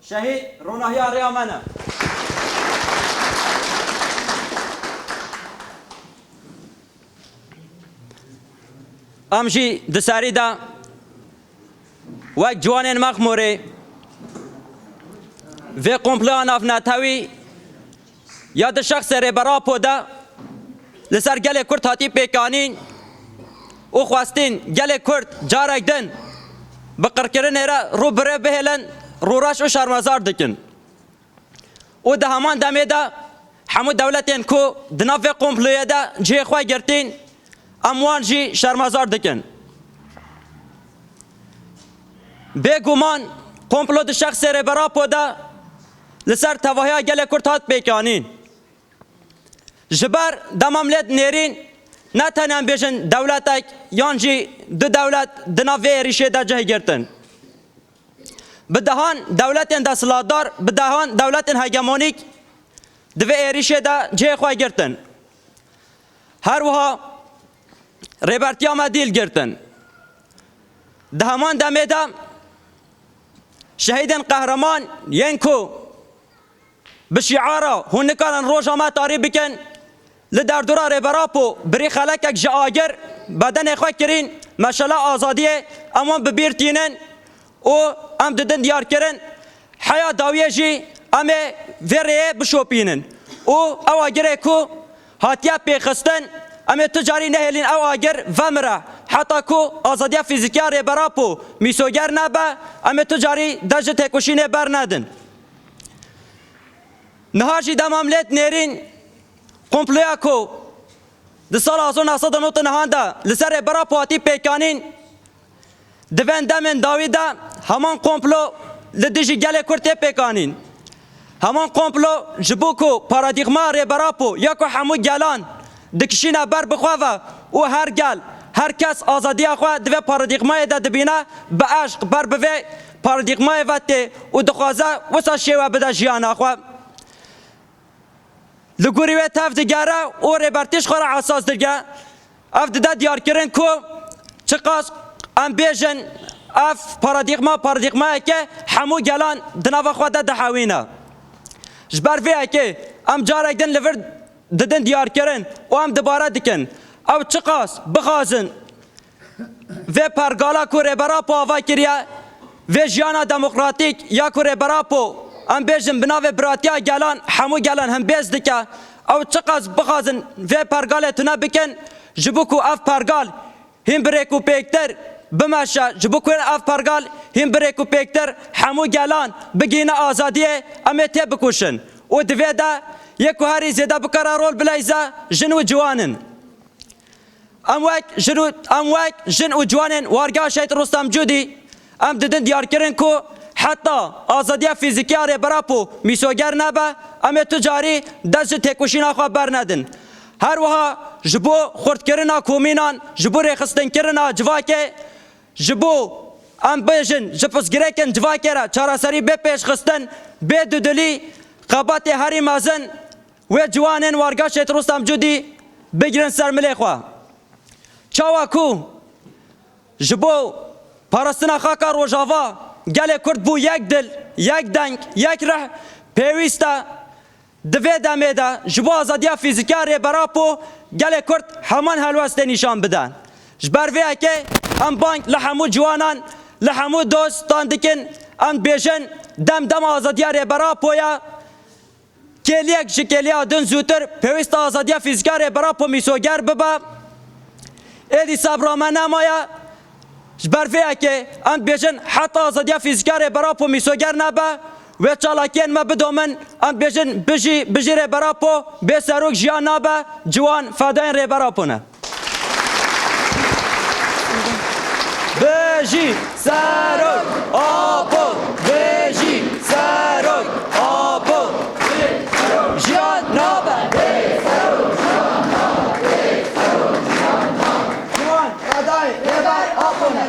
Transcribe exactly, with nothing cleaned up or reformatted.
Şehîd ronahiya rêya me ne. Em jî di serî de wek ciwanên Mexmûrê vê komploya navnetewî ya di şexsê Rêber Apo de li ser gelê Kurd hatî pêkanîn û xwestîn gelê Kurd carek din bi qirkirinê re rû bi rê bihêlin, rûreş û şermezar dikin. Û di heman demê de hemû dewletên ku di nav vê komployê de cihê xwe girtîn, em wan jî şermezar dikin. Bêguman komplo di şexsê Rêber Apo de li ser tevahiya gelê Kurd hat pêkanîn. Ji ber dema em lê dinêrîn, ne tenê em bêjin dewletek yan jî du dewlet di nav vê êrîşê de cih girtin. Bi dehan dewletên desthilatdar, bi dehan dewletên hegemonîk di vê êrîşê de cihê xwe girtin. Her wiha rêbertiya me dîl girtin. Di heman demê de şehîdên qehreman yên ku bi şiara hûn nikarin roja me tarî bikin, li derdora Rêber Apo birî xelekek ji agir bedenê xwe kirîn, meşela azadiyê em wan bi bîr tînin û em didin diyarkirin heya dawiyê jî em ê vê rêyê bişopînin û ew agirê ku hatiye pêxistin, em ê tu carî nehêlîn ew agir vemire, heta ku azadiya fîzîkî ya Rêber Apo mîsoger nebe, em ê tu carî dest ji têkoşînê bernedin. Niha jî dema em lê dinêrîn, komploya ku di sala hezar neh sed û newid û neh de li ser Rêber Apo hatî pêkanîn, di vên demên dawî de heman komplo li dijî gelê Kurd tê pêkanîn. Heman komplo ji bo ku paradîxma Rêber Apo ya ku hemû gelan dikişîne ber bi xwe ve û her gel, her kes azadiya xwe di vê paradîxmayê de dibîne, bi eşq ber bi vê paradîxmayê ve tê û dixwaze wisa şêwe bide jiyana xwe. Li gorî wê tev digere û rêbertî ji xwe re esas dike. Ev dide diyarkirin ku çiqas em bêjin ev paradîxma, paradîxmayeke hemû gelan di nava xwe de dihewîne. Ji ber vê yekê em carek din li vir didin diyarkirin û em dibare dikin. Ew çiqas bixwazin vê pergala ku Rêber Apo ava kiriye, vê jiyana demokratîk ya ku Rêber Apo, em bêjin, bi navê biratiya gelan, hemû gelan hembêz dike, ew çiqas bixwazin vê pergalê tune bikin, ji bo ku ev pergal hîn bi rêk û pêktir bimeşe, ji bo ku ev pergal hîn bi rêk û pêktir hemû gelan bigihîne azadiyê, em ê têbikoşin. Û di vê de yê ku herî zêde bikare rol bileyze, jin û ciwan in. Em wek jin û, em wek jin û ciwanên Wargeha Şehîd Rostem Cûdî, em didin diyarkirin ku heta azadiya fîzîkî ya Rêber Apo mîsoger nebe, em ê tu carî dest ji têkoşîna xwe bernedin. Her wiha ji bo xurtkirina komînan, ji bo rêxistinkirina civakê, ji bo, em bêjin, ji pirsgirêkên civakê re çareserî bê pêşxistin, bê dudilî, xebatê herî mezin wê ciwanên Wargeha Şehîd Rostem Cûdî bigirin ser milê xwe. Çawa ku ji bo parastina xaka Rojava gelê Kurd bû yek dil, yek deng, yek rih, pêwîst e di vê demê de ji bo azadiya fîzîkî ya Rêber Apo gelê Kurd heman helwestê nîşan bide. Ji ber vê yekê em bang li hemû ciwanan, li hemû dostan dikin, em dibêjin dem dema azadiya Rêber Apo ye. Kêliyek ji kêliya din zûtir pêwîst e azadiya fîzîkî ya Rêber Apo mîsoger bibe. Êdî sebra me nemaye. Ji ber vê yekê em dibêjin heta azadiya fîzîkî ya Rêber Apo mîsoger nebe, wê çalakiyên me bidomin, em dibêjin bijî, bijî Rêber Apo, bê serok jiyan nabe, ciwan fedayên Rêber Apo ne. Bijî Serok Apo! Bijî Serok Apo! Jiyan nabe! Ciwan fedayê Rêber Apo ne!